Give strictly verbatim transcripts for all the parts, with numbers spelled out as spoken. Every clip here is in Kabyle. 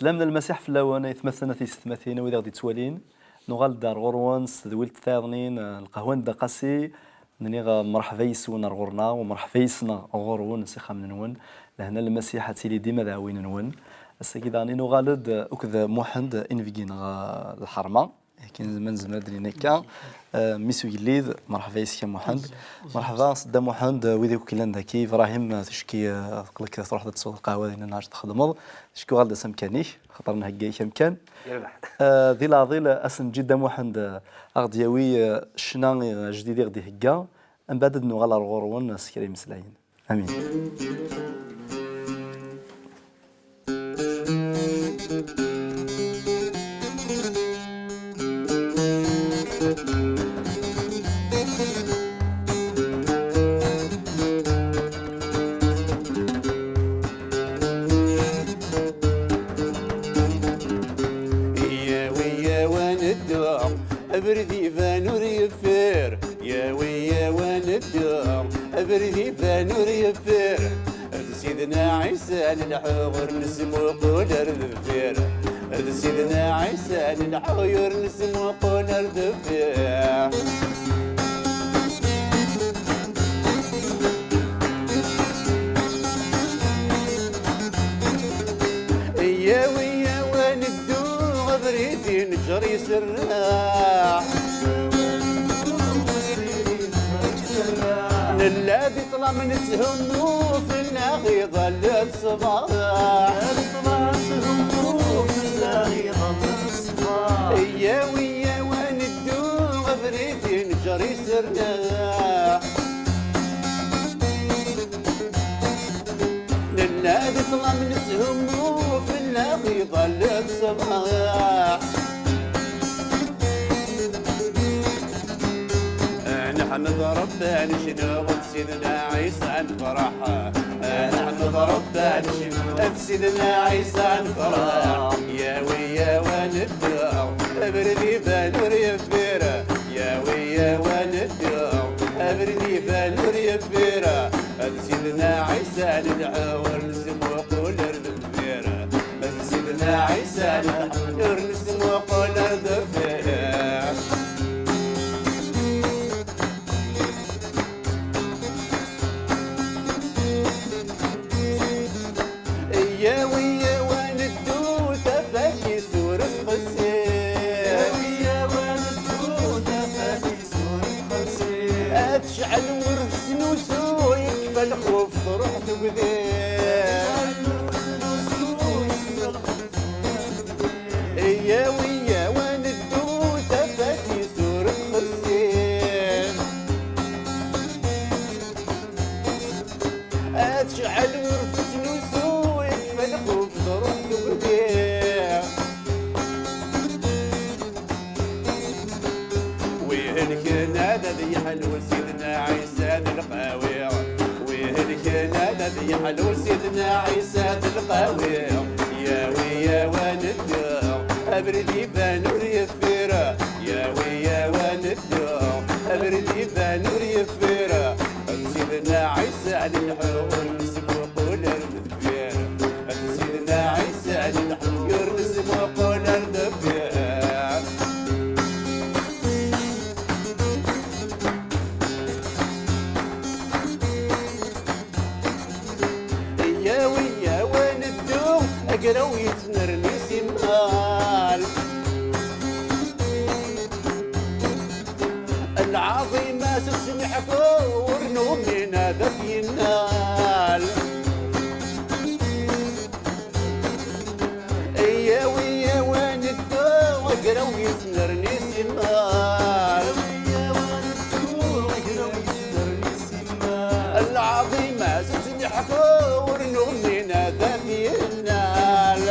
Lamna Lmasiḥ fell-awen, aytmaten a tisetmatin, a wid i ɣ-d-ittwalin. Nuɣal-d ar ɣur-wen s tedwilt tayeḍnin, eh, lqahwa n Dda Qasi. Nniɣ, eh, mreḥba yes-wen ar ɣur-neɣ, u mreḥba yes-neɣ ɣur-wen s ixxamen-nwen. Lehna n Lmasiḥ ad tili dima d aɛwin-nwen. Ass-agi daɣen i nuɣal-d, eh, akked Muḥend, inebgi-nneɣ, eh, lḥerma. Akken ma nezmer ad d-nini akka. Eh, mmi-s ugellid, mreḥba yes-k a Muḥend. Mreḥba s Dda Muḥend, eh, wid akk yellan daki, Ibrahim, eh, ticki, eh, aql-ak truḥeḍ ad tesweḍ lqahwa dinna neɣ ad txedmeḍ. Ticki uɣal-d s amkan-ik, xaṭer nhegga-yak amkan. Yerbeḥ. Eh, di leɛḍil, eh, ad s-neǧǧ i Dda Muḥend, eh, a ɣ-d-yawi, eh, ccna, eh, ajdid i ɣ-d-ihegga. Mbeɛd ad nuɣal ar ɣur-wen, eh, s kra imeslayen. Amin. Yawi yawan ddu, abrid iban ur yeffir. Yawi yawan ddu, abrid iban ur yeffir. D Sidna Ɛisa nelḥu ur nesmuqul ar deffir. D Sidna Ɛisa nelḥu ur nesmuqul ar deffir. Yawi yawan ddu, abrid ineǧǧer iserreḥ. Nella di ṭṭlam netthummu, fell-aɣ iḍall ṣṣbeḥ. Yawi yawan ddu, abrid ineǧǧer iserreḥ. Nella di ṭṭlam netthummu, fell-aɣ iḍall ṣṣbeḥ. Neḥmed Ṛebbi, necnu ɣef Sidna Ɛisa nefṛeḥ. Neḥmed Ṛebbi, necnu ɣef Sidna Ɛisa nefṛeḥ. Yawi yawan ddu, abrid iban ur yeffir. Yawi yawan ddu, abrid iban ur yeffir. D Sidna Ɛisa nelḥu ur nesmuqul ar deffir. D Sidna Ɛisa nelḥu ur nesmuqul ar deffir. Yawi yawan ddu, tafat-is ur txessi. Yawi yawan ddu, tafat-is ur txessi. Ad tecɛel ur tesnusu, yekfa lxuf truḥ tegdi. Yawi yawan ddu, tafat-is ur txessi. Ad tecɛel ur tettnusu, yekfa lxuf truḥ tugdi. Wihin kan ad yeḥlu Sidna Ɛisa d lqawi. Wihin kan ad yeḥlu Sidna Ɛisa d lqawi. Yawi yawan ddu, abrid iban ur yeffir. Yawi yawan ddu, abrid iban ur yeffir. Sidna Ɛisa nelḥu ur nesmuqul ar deffir. Sidna Ɛisa nelḥu ur nesmuqul ar deffir. Yawi yawan ddu, agraw yettnerni simmal. Lɛaḍima s-, s-, neḥku ur numin ad t-yennal. Yawi yawan ddu, agraw yettnerni simmal. Lɛaḍima s-, s-, neḥku ur numin ad t-yennal.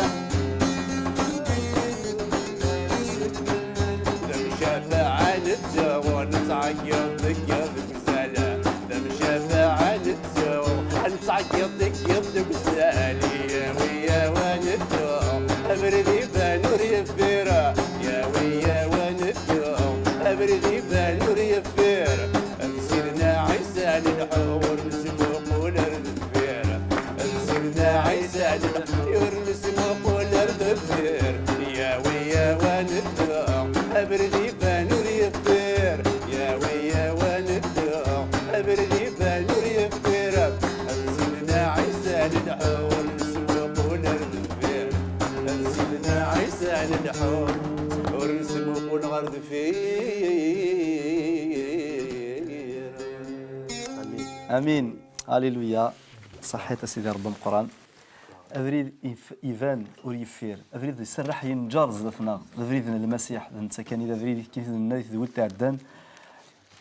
D amcafaɛ nettu, nettɛeggiḍ deg, deg uzal. D amcafaɛ nettu, nettɛeggiḍ deg, deg uzal. Yawi yawan ddu, abrid iban ur yeffir. Yawi yawan ddu, abrid iban ur yeffir. Sidna Ɛisa nelḥu ur nesmuqul ar deffir. Sidna Ɛisa nelḥu ur nesmuqul ar deffir. Amin. Alléluia. Ṣaḥḥit a Sidi Ṛebbi ameqqran. Abrid if- iban ur yeffir. Abrid iserreḥ yenǧer zdat-neɣ. D abrid n Lmasiḥ. D netta kan i d abrid i d-nenna di tedwilt iɛeddan.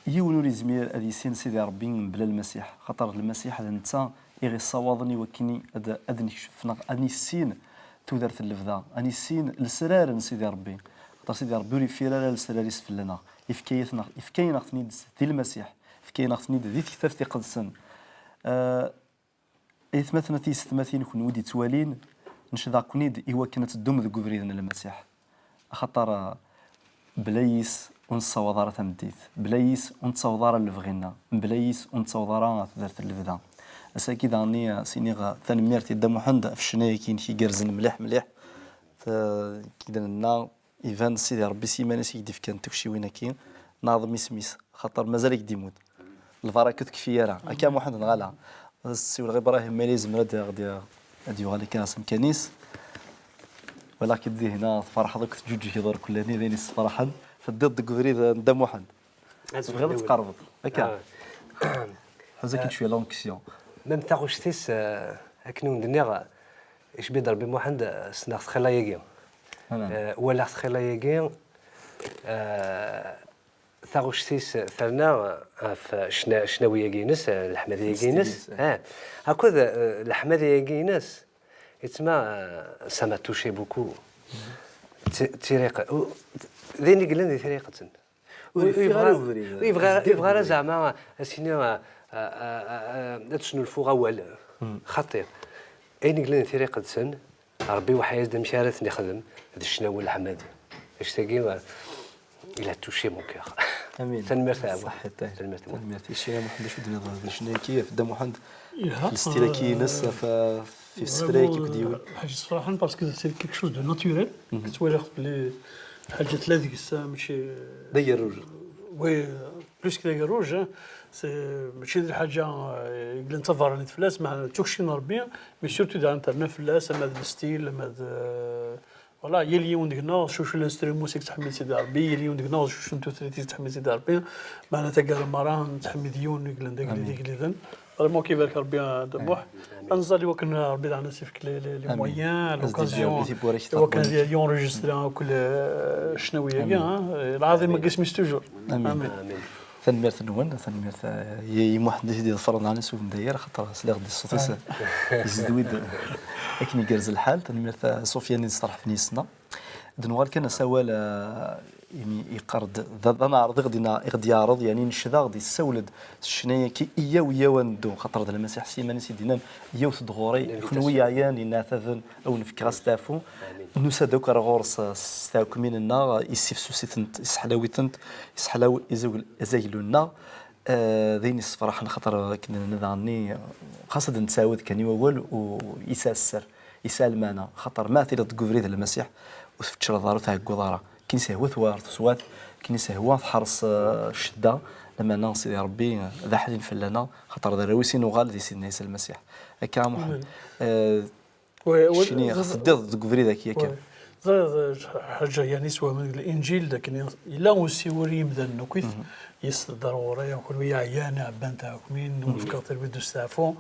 Yiwen ur yezmir ad yissin Sidi Ṛebbi mebla Lmasiḥ. Xaṭer Lmasiḥ d netta i ɣ-issawaḍen i wakken ad, ad nekcef neɣ ad nissin tudert n lebda, ad nissin lesrar n Sidi Ṛebbi. Xaṭer Sidi Ṛebbi ur yeffir ara lesrar-is fell-aneɣ. Ifka-yat-neɣ- ifka-yaneɣ-ten-id di Lmasiḥ. Fkan-aɣ-ten-id di tektabt iqedsen. Ah, aytmaten a tiyessetmatin, kenwi d-ittwalin, necdeɣ-ken-id i wakken ad teddum deg ubrid n Lmasiḥ. Axaṭer, ah, bla yis ur nessawaḍ ara tameddit, bla yis ur nettaweḍ ara lebɣi-nneɣ, bla yis ur nettaweḍ ara tudert n lebda. Ass-agi daɣen i, ah, s-iniɣ, ah, tanemmirt i Dda Muḥend ɣef ccna-agi inek igerrzen mliḥ mliḥ. T-, i d-nenna, iban Sidi Ṛebbi s yiman-is i k-d-ifkan tikciwin-agi, neɛḍem isem-is, xaṭer mazal i k-d-imudd. Lbaraka ur tekfi ara. Akka Muḥend neɣ ala? Ad as-ssiwleɣ i Ibrahim, ma yella yezmer ad, ad, ad yuɣal akka s amkan-is. Walaɣ-k-id di hna tferḥeḍ akk, teǧǧuǧǧgeḍ ur kullan, d ayen yessefraḥen. Teddiḍ deg ubrid n Dda Muḥend. Tebɣiḍ ad tqerbeḍ. Akka. Ah. Ḥuz akken cwiya l'onction. Même taɣect-is, eh, akken i wen-d-nniɣ, icbi-d Ṛebbi Muḥend, eh, ssneɣ-t xilla-agi. Eh, walaɣ-t xilla-agi, eh, taɣect-is terna ɣef ccna-, ccnawi-agi-ines, eh, leḥmadi-agi-ines, eh, akked, eh, leḥmadi-agi-ines, yettma, eh, ça m'a touché beaucoup. Ti-, tiriq-, u-, d ayen i yellan di tiriqet-nsen. Ur yeffiɣ ara ubrid. Ur yebɣi ara, ur yebɣi ara zeɛma ad s-yini, a, a, a, a, ad snulfuɣ awal. Xaṭi, ayen i yellan di tiriqet-nsen, Ṛebbi iweḥḥa-yas-d amek ara ten-ixdem d ccnawi n leḥmadi. Annect-agi, a, il a touché mon cœur. Amin. Tanemmirt a Ɛawad. Ṣaḥit, eh. Tanemmirt a Ɛawad. Tanemmirt. I ccna Muḥend, acu d-nniḍ d ccna-agi ɣef Dda Muḥend? Yelha, f lestil-agi-ines, eh, f, f isefra-agi akked yiwen. Ḥaǧa yessefraḥen, parce que c'est quelque chose de naturel. Tettwaliḍ belli lḥaǧa tella deg-s, mačči d agerruj. Oui, plus que d agerruj, hein. C'est, mačči d lḥaǧa, eh, yellan d taberranit fell-as, meɛna d tukci n Ṛebbi, mais surtout daɣen terna fell-as, ama d lestil, ama d, eh, voilà, yal yiwen deg-neɣ s ucu n l'instrument i yettḥemmid Sidi Ṛebbi, yal yiwen deg-neɣ s ucu n tutlayt i yettḥemmid Sidi Ṛebbi, meɛna taggara merra nettḥemmid yiwen i yellan d agellid igelliden. Vraiment, ad k-ibarek Ṛebbi a Dda Muḥ. Ad nẓall i wakken Ṛebbi daɣen ad s-ifk les, les, les moyens, l'occasion, i wakken ad yenregistre akk le, ccnawi-agi, hein. Lɛaḍima n yisem-is toujours. Amin. Tanemmirt-nwen, tanemmirt, eh, i, i Muḥend i t-id-iḍefren daɣen s ubendayer, axaṭer sliɣ-d ṣṣut-is yezdew-d akken igerrez lḥal. Tanemmirt a Sufyan i d-isteṛḥben yes-neɣ. Ad nuɣal kan asawal, eh, imi yeqqar-d, d, d aneɛreḍ i ɣ-d-, i ɣ-d-yeɛreḍ, yani necdeɣ-d, yessawel-d s ccna-yaki, iyyaw, iyyaw ad neddu, xaṭer d Lmasiḥ s yiman-is i d-yennan, iyyawet-d ɣur-i, kenwi yeɛyan, yenneɛtaben, a wen-fkeɣ asteɛfu. Nusa-d akk ar ɣur-s, eh, s tɛekmin-nneɣ, yessifsus-itent, yesseḥlaw-itent, yesseḥlaw izagl-, azaglu-nneɣ. Eh, d ayen yessefraḥen, xaṭer akken nenna daɣen-nni, xas ad nettɛawad kan i wawal, u yesɛa sser, yesɛa lmeɛna, xaṭer ma tiliḍ deg ubrid n Lmasiḥ, ur tfeččreḍ ara, ur tɛegguḍ ara. Akken i s-ihwa tewɛer teswiɛt, akken i s-ihwa teḥreṣ, eh, ccedda, lameɛna Sidi Ṛebbi, eh, d aḥnin fell-aneɣ, xaṭer d arraw-is i nuɣal di Sidna Ɛisa Lmasiḥ. Akka a Muḥend. Eh, keččini teddiḍ deg ubrid-agi yakan. Ẓriɣ, eh, ḥaǧa, yani, swehmen deg Linǧil, d akken yella usiwel i yimdanen akk-it, yes-, d ɣur-i, a kunwi yeɛyan, iɛebban taɛekmin, ur fkeɣ talwit d usteɛfu.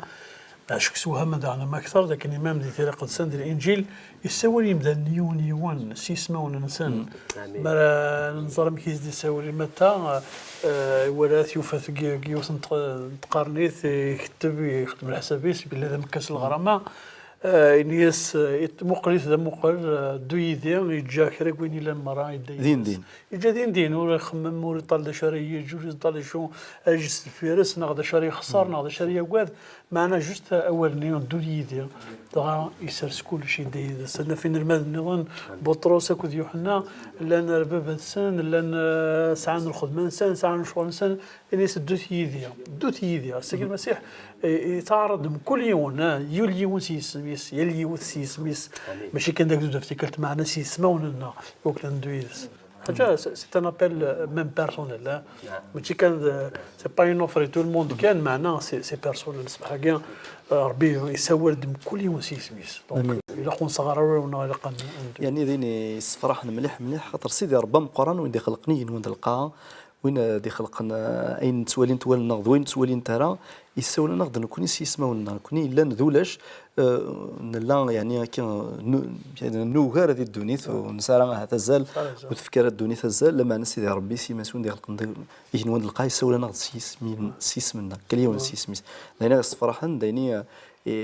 Acu swehhmen daɣen ama akter, d akken imam di Tira Qedsen, di Linǧil, yessawal i yimdanen yiwen yiwen, s yismawen-nsen. Mi ara nẓer amek i s-d-yessawal i matta, eh, iwala-t, yufa-t deg, deg yiwet n tq-, n tqernit, iketteb, ixeddem leḥsab-is, yella d amekkas n leɣrama. Eh, ini-as, eh, muqel-it d amuqel, eh, ddu yid-i, yeǧǧa kra n wayen yellan merra, yedda yid-s. Din din. Yeǧǧa din din, ur ixemmem, ur iṭal d acu ara yeǧǧ, ur iṭal d acu ara yeǧǧ s deffir-s, neɣ d acu ara yexṣer, neɣ d acu ara yagad. Meɛna just awal-nni, ddu yid-i. Dɣa isers kullec, yedda yid-s. Ad naf inelmaden nniḍen, Buṭrus akked Yuḥenna, llan ar baba-tsen, llan, eh, sɛan lxedma-nsen, sɛan ccɣel-nsen, Ini-as, "Ddut yid-i, ddut yid-i." Ass-agi Lmasiḥ, eh, yettɛaraḍ mkul yiwen, ah, yal yiwen s yisem-is, yal yiwet s yisem-is. Mačči kan d agdud ɣef tikkelt, meɛna s yismawen-nneɣ, iwakken ad neddu yid-s. Ḥaǧa, c'est, c'est un appel, euh, même personnel, ah. Mačči kan d, c'est pas une offre et tout le monde kan, meɛna c'est, c'est personnel. Ṣṣbeḥ-agi, euh, Ṛebbi yessawal-d mkul yiwen s yisem-is. Donc, ilaq ur nseɣ ara ula neɣ ilaq ad n-, ad neddu. Yani, d ayen yessefraḥen mliḥ, mliḥ, xaṭer Sidi Ṛebbi ameqqran, win d-ixelqen igenwan d lqaɛa, Win, eh, d-ixelqen, eh, ayen nettwali n wallen-nneɣ d wayen nettwali ara, yessawel-aneɣ-d nekkni s yismawen-nneɣ. Nekkni yellan d ulac, eh, nella, yeɛni, akka, nu-, nugar di ddunit, ur nesɛi ara ahat azal, ur tefka ara ddunit azal, lameɛna Sidi Ṛebbi s yimas win d-ixelqen d-, igenwan d lqaɛ, yessawel-aneɣ-d s yisem-, s yisem-nneɣ, kal yiwen s yisem-is. D ayen i ɣ-yessefraḥen, d ayen i, i,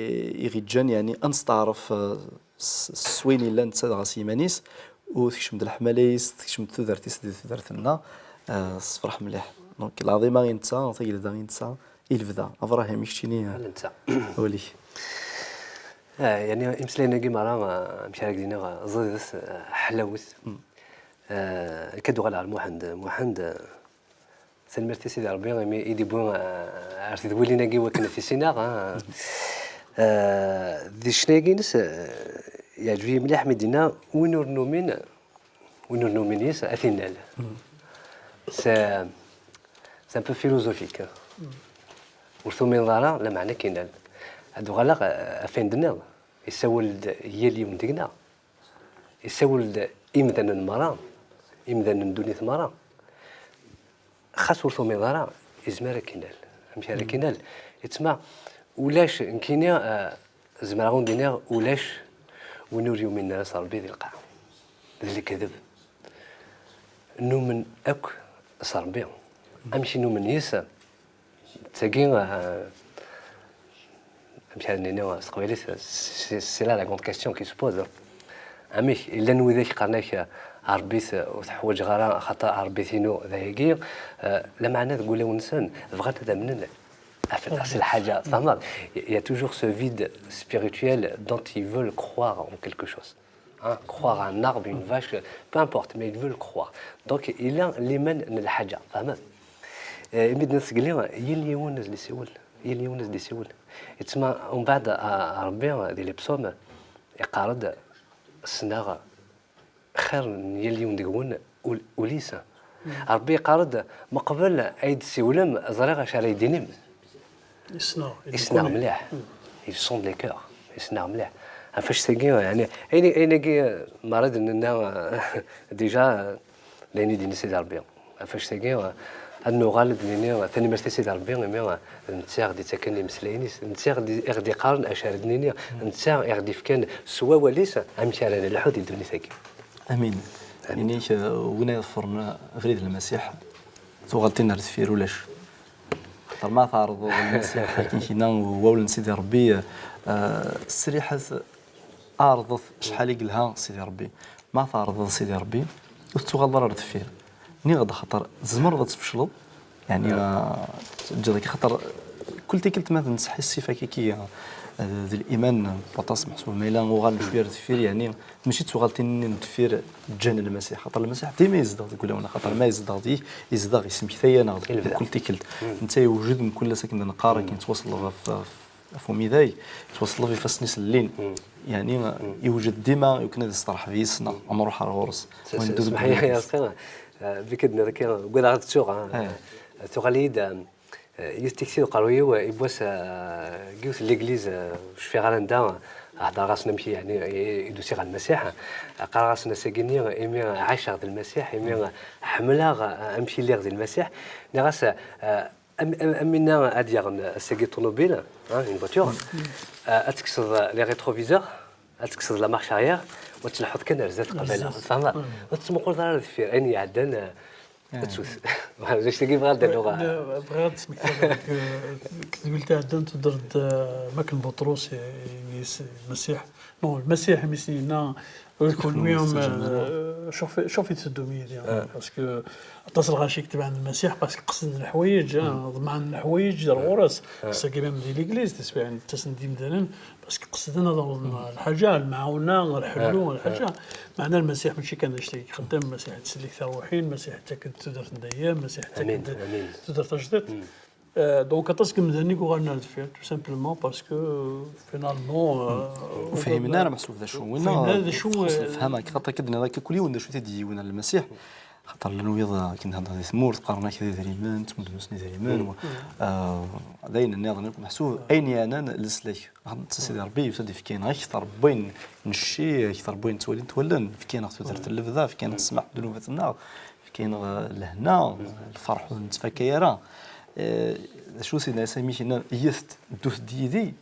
i ɣ-iǧǧan, yeɛni, ad nesteɛṛef, eh, s, s wayen yellan netta dɣa s yiman-is, u tekcem-d leḥmala-is, tekcem-d tudert-is di tudert-nneɣ, eh, tessefraḥ mliḥ. Donc, lɛaḍima i netta, tagelda i netta, i lebda. Abrahim, i keččini, eh, ul-ik. Ah, yeɛni, imeslayen-agi merra, ah, amek ara k-d-iniɣ, ah, ẓidet, ah, ḥlawet. Ah, akka d-uɣaleɣ ɣer Muḥend. Muḥend, ah, tanemmirt i Sidi Ṛebbi imi i d-iwwi, ah, ar tedwilin-agi wakken ad t-issineɣ, ah. Ah, di ccna-agi-ines, ah, yeɛǧeb-iyi mliḥ mi d-yenna: win ur numin, win ur numin yis, ad t-innal. C'est, c'est un peu philosophique. Ur tumineḍ ara, lameɛna ad k-innal. Ad d-uɣaleɣ, eh, ɣef wayen d-tenniḍ. Yessawel-d yal yiwen deg-neɣ. Yessawel-d imdanen merra, imdanen n ddunit merra. Xas ur tumineḍ ara, yezmer ad k-innal. Amek ara k-innal? Yettma, ulac, nekkini, eh, zemreɣ ad wen-d-iniɣ, ulac win ur yuminen ara s Ṛebbi di lqaɛa. D lekdeb. Numen akk s Ṛebbi. Amek i numen yis? D tagi, eh, amek ara nini s teqbaylit, c'est, c'est là la grande question qui se pose. Amek, llan widak qqaren-ak, eh, Ṛebbi-t ur t-ḥwaǧeɣ ara, axaṭer Ṛebbi-t-inu d ayagi, eh, lameɛna deg wulawen-nsen bɣan ad amnen ɣef, s lḥaǧa, tfehmeḍ? Il y a toujours ce vide spirituel dont ils veulent croire en quelque chose. Hein, croire à un arbre, une vache, peu importe, mais ils veulent croire. Donc, yella liman n lḥaǧa, tfehmeḍ? Eh, imi d-nessegli, yal yiwen ad d-isiwel, yal yiwen ad d-isiwel. Yettma, umbeɛd, a, Ṛebbi, di les psaumes, iqqar-d: "Ssneɣ xir n yal yiwen deg-wen ul-, ul-is." Ṛebbi iqqar-d: "Meqbel ay d-tessiwlem, ẓriɣ acu ara yi-d-tinim." Issneɣ, il Issneɣ connaît. Mliḥ. Il sonde les cœurs. Issneɣ mliḥ. Ɣef annect-agi, yeɛni, ayen, ayen-agi, mi ara d-nenna, déjà, d ayen i d-yenna Sidi Ṛebbi. Ɣef annect-agi, ad nuɣal ad d-nini tanemmirt i Sidi Ṛebbi, imi d netta i ɣ-d-ittaken imeslayen-is, d netta i ɣ-d-, i ɣ-d-iqqaren acu ara d-nini, d netta i ɣ-d-ifkan s wawal-is amek ara nelḥu di ddunit-agi. Amin. Amin. Ini-k, eh, win iḍefren abrid n Lmasiḥ, tuɣaltin ar deffir ulac. Xaṭer ma tɛerḍeḍ Lmasiḥ akken kina, wawal n Sidi Ṛebbi, eh, sriḥet, ɛerḍet acḥal i yelha Sidi Ṛebbi. Ma tɛerḍeḍ Sidi Ṛebbi, ur tettuɣaleḍ ara ar deffir. Nniɣ-d axaṭer tzemreḍ ad tfecleḍ, yeɛni, eh, teǧǧiḍ akka, xaṭer kul tikkelt ma d-nettḥissif akka, eh, d liman n waṭas, meḥsub ma yella uɣalen cwiya ar deffir, yeɛni mačči d tuɣaltin-nni n deffir ǧǧan Lmasiḥ, xaṭer Lmasiḥ dima yezdeɣ deg wulawen, axaṭer ma yezdeɣ deg-k, yezdeɣ, yesmektay-aneɣ-d mkul tikkelt. Netta yewjed mkul ass akken d-neqqar, akken yettwaṣelleb ɣef, ɣef, ɣef umidag, yettwaṣelleb, ifassen-is llin. Yeɛni, yewjed dima i wakken ad isteṛḥeb yis-neɣ, ad nruḥ ar ɣur-s. Smeḥ-iyi a Ṛebbi, bik ad d-nniɣ akka, ugadeɣ ad ttuɣ, ah. Tuɣal-iyi-d, ah, yiwet tikti deg uqerruy-iw, yiwwas, ah, deg yiwet n ligliz, ah, ur cfiɣ ara anda, ah, hedreɣ-asen amek, yeɛni, i, i d-usiɣ ɣer Lmasiḥ. Qqareɣ-asen ass-agi-nni, imi ɛaceɣ d Lmasiḥ, imi ḥemmleɣ, ah, amek i lliɣ di Lmasiḥ. Nniɣ-as, ah, am, am, am winna ad yaɣen ass-agi ṭunubil, ah, une voiture, ah, ad tekkseḍ les rétroviseurs, ad tekkseḍ la marche arrière, u ad tleḥḥuḍ kan ar zdat qbala. Tfehmeḍ? Ur tettmuquleḍ ara ar deffir, ayen iɛeddan, ah, ad tewt. D acu-agi bɣiɣ ad d-aluɣ. Bɣiɣ ad d-smektiɣ deg, deg tedwilt iɛeddan, tudert, ah, makken Buṭrus, eh, Lmasiḥ. Non, Lmasiḥ, imi s-yenna, ur kunwi, ah, chauffez, chauffez teddum yid-i. Parce que aṭas lɣaci yetebɛen Lmasiḥ, parce que qesden leḥwayeǧ, ah, ḍemɛen leḥwayeǧ ar ɣur-s. Ass-agi même di l'église, tiswiɛin ttasen-d yimdanen, parce que qesden ad awḍen lḥaǧa, lemɛawna, lḥellu, lḥaǧa. Meɛna Lmasiḥ mačči kan d anect-agi ixeddem, Lmasiḥ yettsellek tiṛuḥin, Lmasiḥ yettak-d tudert n dayem, Lmasiḥ yettak-d tudert tajdiṭ. Euh, donc aṭas n yimdanen i yuɣalen ar deffir, tout simplement parce que, euh, finalement, euh, ur fhimen ara meḥsub d acu. Ur fhimen ara d acu, txuṣṣ lefhama, xaṭer akka d-nniḍ akka, kul yiwen d acu i t-id-yiwin ar Lmasiḥ. Xaṭer llan wiyaḍ akken hedren di tmurt, qqaren-ak d idrimen, ttmuddun-asen idrimen, u, euh, d ayen nniḍen akk meḥsub, ayen yeɛnan leslak. Netta Sidi Ṛebbi yusa-d ifka-aneɣ akter n wayen necci, akter n wayen ttwalint wallen, ifka-aneɣ tudert n lebda, ifka-aneɣ ssmaḥ n ddnubat-nneɣ, Kayen, eh, lehna, lferḥ ur nettfaka ara. Eh, d acu Sidna Ɛisa mi k-yenna, "Iyet-d, ddut-d yid-i"?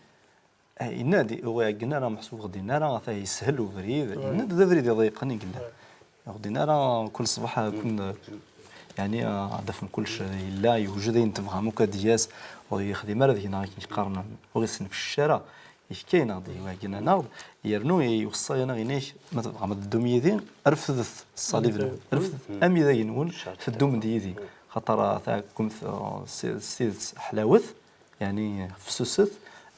Eh, yenna-d, ur iɛeggen ara, meḥsub ɣ-d-yenna ara, ata yeshel ubrid. Yenna-d d abrid iḍeyqen i yella. Ur ɣ-d-yenna ara kul ṣṣbeḥ, kul, yeɛni, eh, ad afem kullec yella, yewjed ayen tebɣam akk ad d-yas, ur yexdim ara deg-neɣ akken qqaren, ur isnefcec ara. Yefka-aneɣ-d, iɛeggen-aneɣ-d, yernu iweṣṣa-aneɣ, yenna-k, "Ma tebɣam ad teddum yid-i, refdet ṣṣalib-nwen, refdet amidag-nwen, teddum-d yid-i." Xaṭer, eh, taɛkemt, eh, s, s tidet ḥlawet, yeɛni fessuset,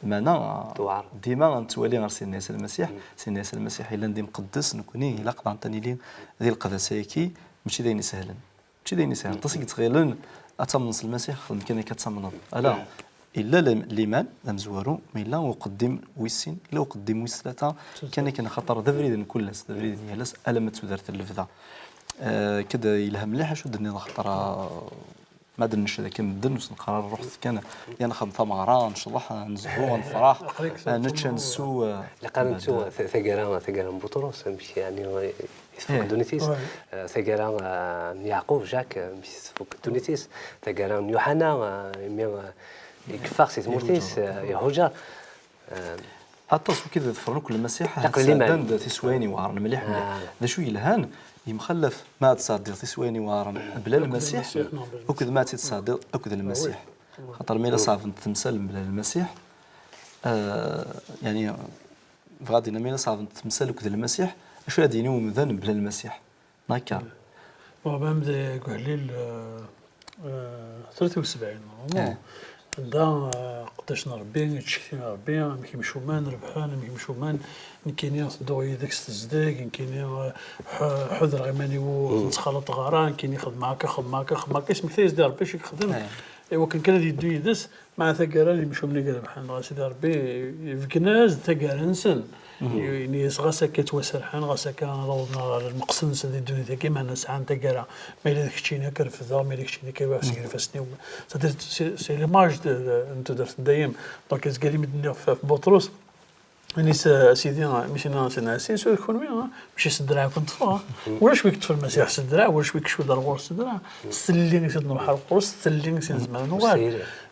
meɛna, eh, dima nettwali ɣer Sidna Ɛisa Lmasiḥ. Sidna Ɛisa Lmasiḥ yellan d imqeddes, nekkni ilaq daɣen ad nili di leqdasa-agi, mačči d ayen isehlen. Mačči d ayen isehlen. Aṭas i yettɣilen ad tamneḍ s Lmasiḥ, xdem kan akka ad tamneḍ. Ala, illa lim-, liman d amezwaru, ma yella uqeddim wis sin, illa uqeddim wis tlata, kan akken, axaṭer d abrid n kul ass, d abrid n yal ass, alamma d tudert n lebda. Eh, kad yelha mliḥ acu d-tenniḍ, axaṭer, ah, ma d-nnecc d akka medden, ur s-neqqar ara ruḥet kan, ya nxeddem tameɣra, necḍeḥ, nezhu, nefraḥ, ah, nečč, ad nessu, ah, ilaq ara nettu ta-, taggara, taggara n Buṭrus, amek, yeɛni, tfuk ddunit-is. Eh, taggara, eh, n Yeɛqub, Jacques, eh, amek tfuk ddunit-is. Taggara n Yuḥana, eh, imi, eh, ikeffeɣ si tmurt-is, eh, ihuǧer. Eh, aṭas wid iḍefren akk Lmasiḥ, sɛeddan-d tiswayin iweɛren mliḥ, mliḥ. D acu yelhan, yemxallaf ma ad tesɛeddiḍ tiswayin iweɛren bla Lmasiḥ, akked ma ad tt-id-tesɛeddiḍ akked Lmasiḥ. Xaṭer ma yella ṣeɛbent temsal mebla Lmasiḥ, eh, yeɛni, bɣa d-iniɣ, ma yella ṣeɛbent temsal akked Lmasiḥ, acu ara d-yini umdan mebla Lmasiḥ? Akka. Bon, même deg uḥlil, euh, euh, tlata u sebɛin, normalement. Anda, euh, qeddac n Ṛebbi, yettcekti n Ṛebbi, amek imcumen rebḥen, amek imcumen, nekkini tedduɣ yid-k s tezdeg, nekkini, euh, ḥu-, ḥudreɣ iman-iw ur ten-ttxalaṭeɣ ara, nekkini xedmeɣ akka, xedmeɣ akka, xedmeɣ akka, ismektay-as-d i Ṛebbi acu i yexdem. Iwakken kan ad yeddu yid-s, meɛna taggara n yimcumen igerrḥen, dɣa Sidi Ṛebbi yefk-as-d taggara-nsen. Yenna-yas, ɣas akka ttwaserḥen, ɣas akka ad awḍen ɣer lmeqsed-nsen di ddunit-agi, meɛna sɛan taggara. Ma yella d keččini ad k-refdeɣ, ma yella d keččini ad k-awiɣ seg ifassen-iw. C'est-à-dire, c'est, c'est l'image de, de, n tudert n dayem. Donc, azgal imi d-nniɣ ɣef, ɣef Buṭrus, ini-as, a Sidi, mi s-yenna Sidna Ɛisa, ur kunwi, ha? Mačči s ddreɛ i ken-ṭṭfeɣ, ha? Ulac wi yeṭṭfen Lmasiḥ s ddreɛ, ulac wi icudden ar ɣur-s s ddreɛ. S tlelli i s-nruḥ ar ɣur-s, s tlelli i s-nezmer ad nuɣal.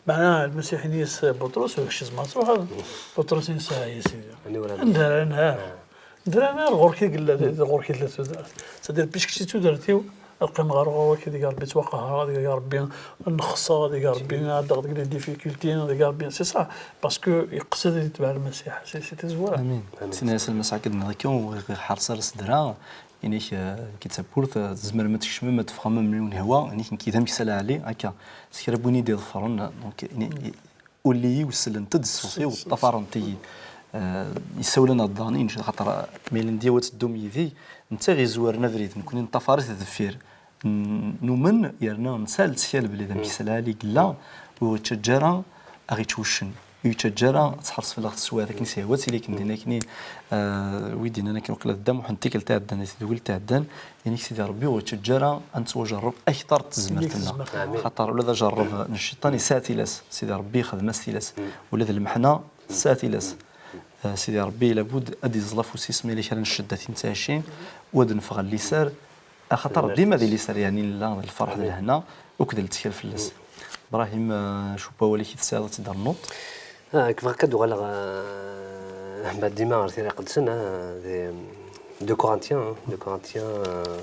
Meɛna Lmasiḥ ini-as Buṭrus, ur kečč tzemreḍ ad truḥeḍ. Buṭrus ini-as, a Sidi, anda ara nɛer? Anda ara nɛer? Ɣur-k i yella, ɣur-k i tella tudert. C'est-à-dire, puisque si tudert-iw, ad qqimeɣ ɣer ɣur-k, ad ig Ṛebbi ttwaqehreɣ, ad ig Ṛebbi nexṣer, ad ig Ṛebbi ɛeddaɣ deg les difficultés, ad ig Ṛebbi, c'est ça. Parce que yeqsed ad yetbeɛ Lmasiḥ, c'est, c'est tazwara. Amin. Amin. Sidna Ɛisa Lmasiḥ, akken d-nniḍ akka, ur iḥerṣ ara s ddreɛ, ini-k, eh, nekk d tawwurt, eh, tzemrem ad tkecmem, ad teffɣem am yiwen hwa, ini-k nekk d ameksa lɛali, akka. S kra n win i d-iḍefren, donc, ini-, ulli-iw, sellent-d ṣṣut-iw, ṭṭafarent-iyi. Eh, yessawel-aneɣ-d daɣen, inci, xaṭer, eh, ma yella d yaw ad teddum yid-i, netta i ɣ-izwaren abrid, nekkni neṭṭafar-it deffir. N-, numen, yerna nesɛa lettkal belli d ameksa lɛali i yella, ur ɣ-ittaǧǧa ara ad ɣ-ittwuccen, ur yettaǧǧa ara ad tḥerṣ fell-aɣ teswiɛt akken i s-yehwa, ad tili akken din akken i, eh, wi d-yennan akken waqila d Dda Muḥend tikkelt iɛeddan, di tedwilt iɛeddan, ini-k Sidi Ṛebbi ur yettaǧǧa ara ad nettwajerreb akteṛ n tezmert-nneɣ. Amin. Xaṭer ula d ajerreb n cciṭan yesɛa tilas, Sidi Ṛebbi yexdem-as tilas, ula d lmeḥna tesɛa tilas. Eh, Sidi Ṛebbi labud ad d-iẓẓel afus-is ma yella kra n cceddat i nettɛici, u ad neffeɣ ɣer liser, axaṭer dima di liser, yeɛni nella d lferḥ d lehna, akked lettkal fell-as. Ibrahim, eh, acu n wawal-ik i tesɛiḍ ad tt-id-ternuḍ? Ah, nekk bɣiɣ ad d-uɣaleɣ, eh, mbeɛd dima ɣer Tira Iqedsen, ah, di deux Corinthiens, hein, deux Corinthiens, euh,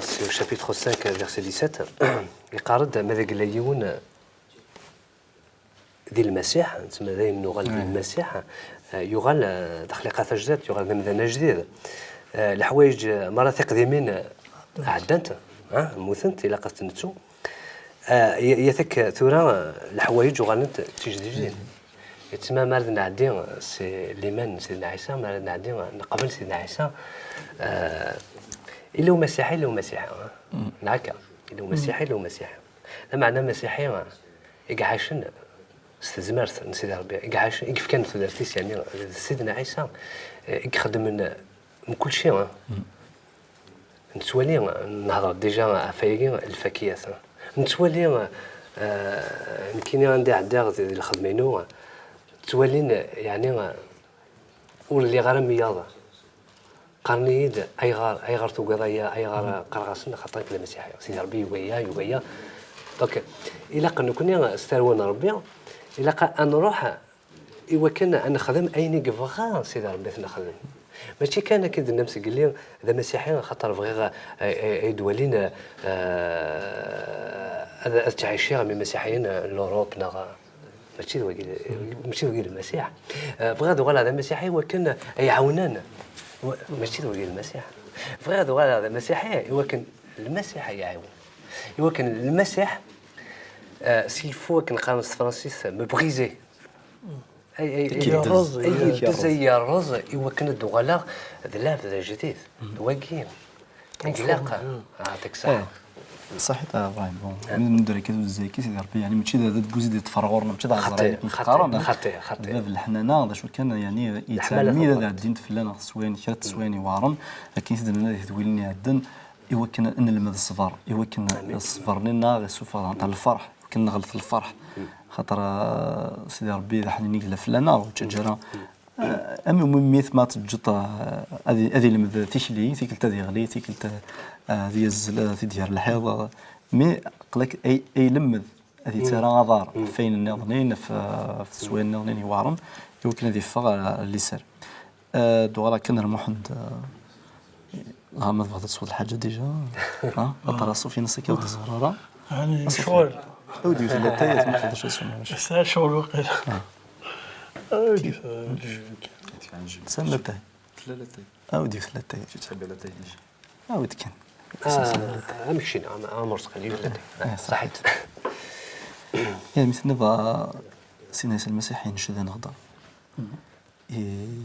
c'est au chapitre cinq, verset dix-sept. Yeqqar-d, ma d agella yiwen, di Lmasiḥ, nsemma dayen nuɣal di Lmasiḥ, eh, yuɣal, eh, d axliqa tajdidt, yuɣal d amdan ajdid. Eh, leḥwayeǧ, eh, merra tiqdimin, eh, ɛeddant, eh, mmutent, ilaq ad tent-nettu. Eh, y-, yatak tura, eh, leḥwayeǧ uɣalent d tijdidin. Yettma mi ara d-nɛeddi si liman n Sidna Ɛisa, mi ara d-nɛeddi, eh, neqbel Sidna Ɛisa, eh, illa umasiḥi, illa umasiḥi, eh. Neɣ akka, illa umasiḥi, illa umasiḥi. Lameɛna amasiḥi, eh, i iɛacen s tezmert n Sidi Ṛebbi, i iɛacen, i yefkan tudert-is, yeɛni d Sidna Ɛisa, eh, i ixeddmen mkul ci, eh. Nettwali, eh, nehḍer déjà ɣef wayagi, lfakiyat, eh. Nettwali, eh, nekkini anda i ɛeddaɣ di, di lxedma-inu, eh, ttwalin, eh, yeɛni, eh, ur lliɣ ara am wiyaḍ. qqaren-iyi-d: "Ayɣer, ayɣer tugiḍ aya? Ayɣer?" Qqareɣ-asen: "Xaṭer nekk d amasiḥi, Sidi Ṛebbi yugi-iyi, yugi-iyi." Donc, ilaq nekkni s tarwa n Ṛebbi, ilaq ad nṛuḥ i wakken ad nexdem ayen i yebɣa Sidi Ṛebbi ad t-nexdem. Mačči kan akken d-tennam seg yelli d amasiḥi, xaṭer bɣiɣ, eh, eh, ad d-walin, eh, ad, ad ttɛiciɣ am imasiḥiyen n l'Europe, neɣ, eh, mačči d wagi, mačči d wagi lmasiḥ. Eh, bɣiɣ ad uɣaleɣ d amasiḥi i wakken ad yi-ɛawnen. Wa-, mačči d wagi lmasiḥ. Bɣiɣ ad uɣaleɣ d amasiḥi i wakken lmasiḥ ad yi-ɛiwen. I wakken lmasiḥ, eh, s'il faut, akken qqaren s tefransist, me briser. Ay, ay, ay, Yerreẓ, ay, yerreẓ. Ay, yerreẓ i wakken ad d-uɣaleɣ d lɛebd ajdid. D wagi. Ilaq. Ah, tek ṣaḥ. Eh, ṣaḥit a Ibrahim. Bon, mi d-nedder akka d uzzayki, Sidi Ṛebbi, yani, mačči d, d buzid i d-ṭṭfer ɣur-neɣ, mačči d aɛezri i ken-qqaren. Xaṭi, xaṭi. D bab n leḥnana, d acu kan, yani, yettɛemmi ad ɛeddint fell-aneɣ teswayin, kra n teswayin iweɛren, akken i t-d-nenna di tedwilin iɛeddan, i wakken ad nelmed ṣṣber, i wakken ṣṣber-nni-nneɣ isuffeɣ-aɣ-d lferḥ, i wakken neɣlet lferḥ. Xaṭer, eh, Sidi Ṛebbi d aḥnin i yella fell-aneɣ, ur yettaǧǧa ara. Eh, am ummi-tneɣ ma teǧǧeḍ, eh, ad, ad ilmed tikli, tikkelt ad yeɣli, tikkelt, eh, ad yazzel, ad t-id-yerr lḥiḍ. Mi aql-ak ay, ay ilemmed ad yettarra aḍar ɣef wayen nniḍen, ɣef, ɣef teswiɛin nniḍen iweɛren, i wakken ad yeffeɣ ɣer, ɣer liser. Eh, ad uɣaleɣ kan ar Muḥend, eh, dɣa ma tebɣiḍ ad tesweḍ lḥaǧa déjà, ha? Xaṭer Aṣuf-ines akka ur d-ẓer ara. Ɛni ccɣel? Awi-d yiwet n latay, ad tmuqleḍ acu yeswa. Yesɛa ccɣel waqila. Awi-d yiwet n latay. Sɛan latay. Tella latay. Awi-d yiwet n latay. Kečč tḥebbi latay déjà. Awi-d kan. Ah, am keččini, am, am Urseqali, latay. Eh, ṣaḥit. Ya, mi tenniḍ, ah, Sidna Ɛisa Lmasiḥ yenced-aneɣ-d. I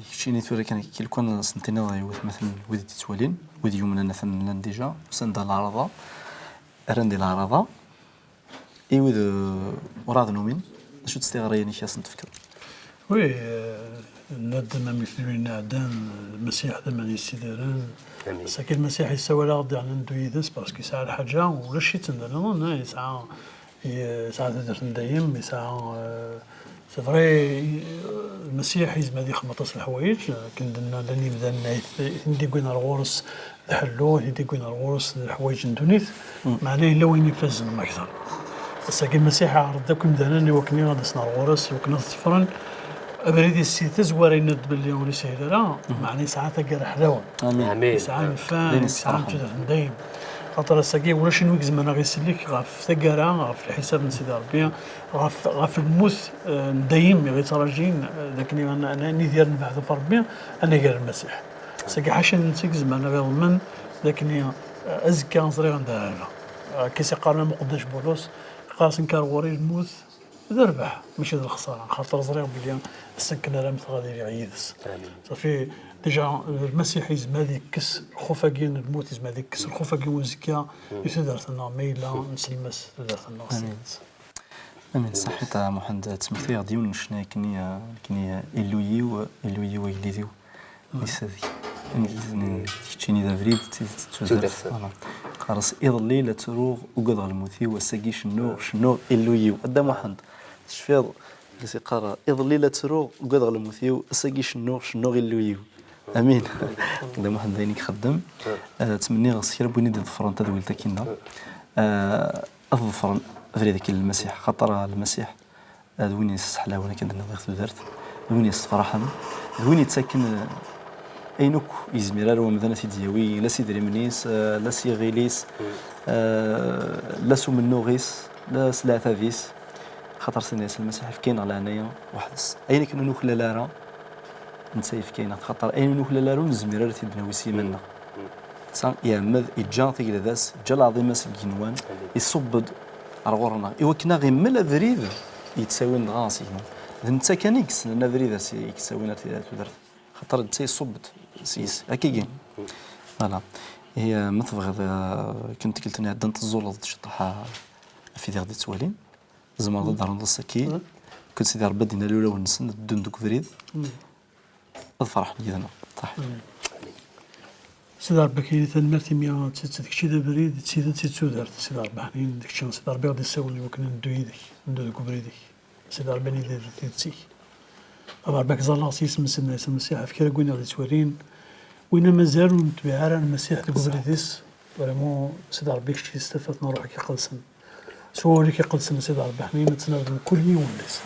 keččini tura kan, kil kan s-ntenniḍ i watmaten, wid i d-yettwalin, wid yumnen atan llan déjà, usan-d ɣer leɛraḍa, rran di leɛraḍa. I wid, eh, urɛad numin, d acu-tt tiɣri-inek i asen-tefkeḍ? Oui, eh, nadem amek d win iɛeddan, Lmasiḥ d aman yessidiren. Amin. Ass-agi Lmasiḥ yessawal-aɣ-d, yeɛni, neddu yid-s, parce que yesɛa lḥaǧa, ulac-itt da, non, non, yesɛa, yesɛa tudert n dayem, yesɛa, eh, c'est vrai, eh, Lmasiḥ yezmer ad yexdem aṭas n leḥwayeǧ, akken d-nnan, llan yimdanen ay t-, ay ten-id-iwwin ar ɣur-s, d ḥellu i d-iwwin ar ɣur-s d leḥwayeǧ n ddunit, meɛna yella wayen ifazen akteṛ. Ass-agi Lmasiḥ iɛreḍ-d akk imdanen i wakken ad asen ar ɣur-s, i wakken ad ḍefren abrid-is si tazwara, yenna-d belli ur yeshil ara, meɛna yesɛa taggara ḥlawen. Amin. Amin. Yesɛa nnfeɛ, yesɛa tudert n dayem. Xaṭer ass-agi ulac anwa i izemren ad aɣ-isellek ɣef taggara, ɣef lḥisab n Sidi Ṛebbi, ɣef, ɣef lmut, eh, n dayem i ɣ-ittrajin, eh, d akken ad n-, ad nidir nebeɛd ɣef Ṛebbi, ad nager Lmasiḥ. Sagi ḥaca netta i izemren ad ɣ-iḍmen d akken, eh, azekka ẓriɣ anda ara rreɣ. Akka i s-iqqaren am uqeddac Bulus, iqqar-as: "Nker ɣur-i lmut d rrbeḥ, mačči d lexṣara, xaṭer ẓriɣ belli ass akken ara mmteɣ ad iliɣ yid-s." Amin. Safi, déjà, Lmasiḥ yezmer ad yekkes lxuf-agi n lmut, yezmer ad yekkes lxuf-agi n uzekka i tudert-nneɣ, ma yella nselmas tudert-nneɣ s tidet. Amin, ṣaḥit a Muḥend, ttmektayeɣ-d yiwen n ccna akken i, akken i, Illu-yiw, Illu-yiw, agellid-iw. Nitenti, keččini d abrid, d tidet d tudert. Voilà. Qqar-as: "Iḍelli la ttruɣ, ugadeɣ lmut-iw, ass-agi cennuɣ, cennuɣ Illu-yiw." A Dda Muḥend, tecfiḍ, i s-iqqar: "Iḍelli la ttruɣ, ugadeɣ lmut-iw, ass-agi cennuɣ, cennuɣ Illu-yiw." Amin. A Dda Muḥend, ayen i ixeddem. Eh, ttmenniɣ s kra n win i d-iḍefren tadwilt-agi-nneɣ. Eh, ad ḍefren abrid-agi n Lmasiḥ, xaṭer Lmasiḥ d win yesseḥlawen akken d-nniḍ i tudert, d win yessefraḥen, d win yettaken, eh, ayen akk yezmir ara wemdan ad t-id-yawi, la s idrimen-is, eh, la s yiɣil-is, eh, la s umennuɣ-is, la s leɛtab-is. Xaṭer Sidna Ɛisa Lmasiḥ yefka-aneɣ leɛnaya weḥd-s. Ayen akken ur nuklal ara, netta yefka-aneɣ-t. Xaṭer ayen ur nuklal ara ur nezmir ara ad t-id-nawi s yiman-nneɣ. Netta iɛemmed, iǧǧa tagelda-s, iǧǧa lɛaḍima-s deg igenwan, iṣubb-d ar ɣur-neɣ, i wakken ad ɣ-immel abrid yettawin dɣa seg-neɣ. D netta kan i yessnen abrid i yettawin ar tudert, xaṭer netta iṣubb-d seg-s. Akkagi. Voilà. Ihi, ma tebɣiḍ, eh, kan tikkelt-nni iɛeddan, teẓẓuleḍ-d ciṭṭaḥ, eh, ɣef i d-yettwalin. Tzemreḍ ad d-ternuḍ ass-agi. Kul Sidi Ṛebbi ad d-inal ulawen-nsen, ad ddun deg ubrid. Ad ferḥen yid-neɣ. Ṣaḥit. Sidi Ṛebbi, ad k-yini tanemmirt imi d tidet d kečč i d abrid, d tidet i d tudert. Sidi Ṛebbi ḥnin, d kečč, Sidi Ṛebbi, i ɣ-d-issawlen i wakken ad neddu yid-k, neddu deg ubrid-ik. Sidi Ṛebbi, ad nili di tidet-ik. A Ṛebbi, ad k-ẓalleɣ s yisem n Sidna Ɛisa Lmasiḥ ɣef kra n win i ɣ-d-ittwalin. Win mazal ur netbiɛ ara Lmasiḥ deg ubrid-is, vraiment, Sidi Ṛebbi, kečč s tafat n Ṛṛuḥ-ik iqedsen. S wawal-ik iqedsen, Sidi Ṛebbi, ḥnin ad tt-nerr d mkul yiwen deg-s.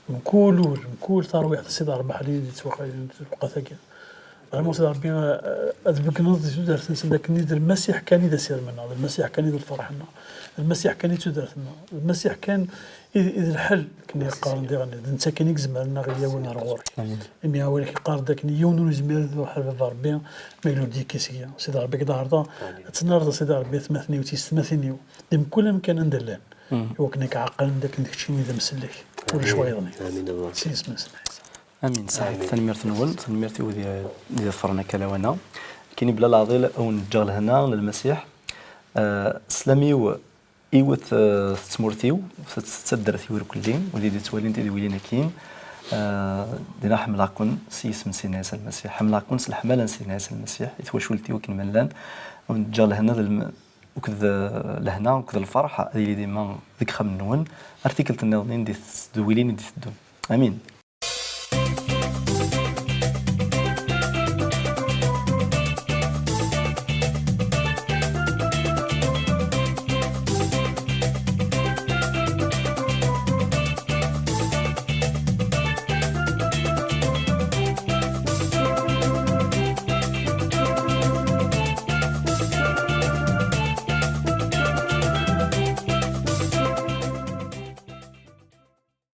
Mkul ul, mkul tarwiḥt, Sidi Ṛebbi, ḥnin i d-yettwaxayen tebqa tagi. Vraiment, Sidi Ṛebbi, eh, ad tbeggneḍ di tudert-nsen d akken i d Lmasiḥ kan i d asirem-nneɣ, d Lmasiḥ kan i d lferḥ-nneɣ, d Lmasiḥ kan i d tudert-nneɣ, d Lmasiḥ kan i d, i d lḥel, akken i qqaren diɣen, d netta kan i izemren ad aɣ-yawin ar ɣur-k. Imi awal-ik iqqar-d akken yiwen ur yezmir ad iruḥ ar baba Ṛebbi ma yella ur d-yekki seg-i. Sidi Ṛebbi, ad k-d-ɛerḍeɣ, ad tennerḍ a Sidi Ṛebbi atmaten-iw d tiyessetmatin-iw, di mkul amkan anda llan, i wakken ad k-ɛeqlen d akken d keččini d amsellek, ulac wayeḍ-nni. Amin, a Ṛebbi. S yisem-nnes Ɛisa. Amin. Saḥit, tanemmirt-nwen, tanemmirt i wid i d-iḍefren akka lawan-a. Nekkini bla leɛḍil, a wen-ǧǧeɣ lehna n Lmasiḥ. Ah, sslam-iw iwet, eh, s tmurt-iw, s, s taddart-iw irkelli, wid i d-yettwalin tidwilin-agi. Eh, dina ḥemmleɣ-ken s yisem n Sidna Ɛisa Lmasiḥ. Ḥemmleɣ-ken s leḥmala n Sidna Ɛisa Lmasiḥ, i twacult-iw akken ma llan. Wen-ǧǧeɣ lehna d lm-, akked, eh, lehna, akked lferḥ, ad yili dima deg ixxamen-nwen, ar tikkelt nniḍen di tedwilin i d-iteddun. Amin.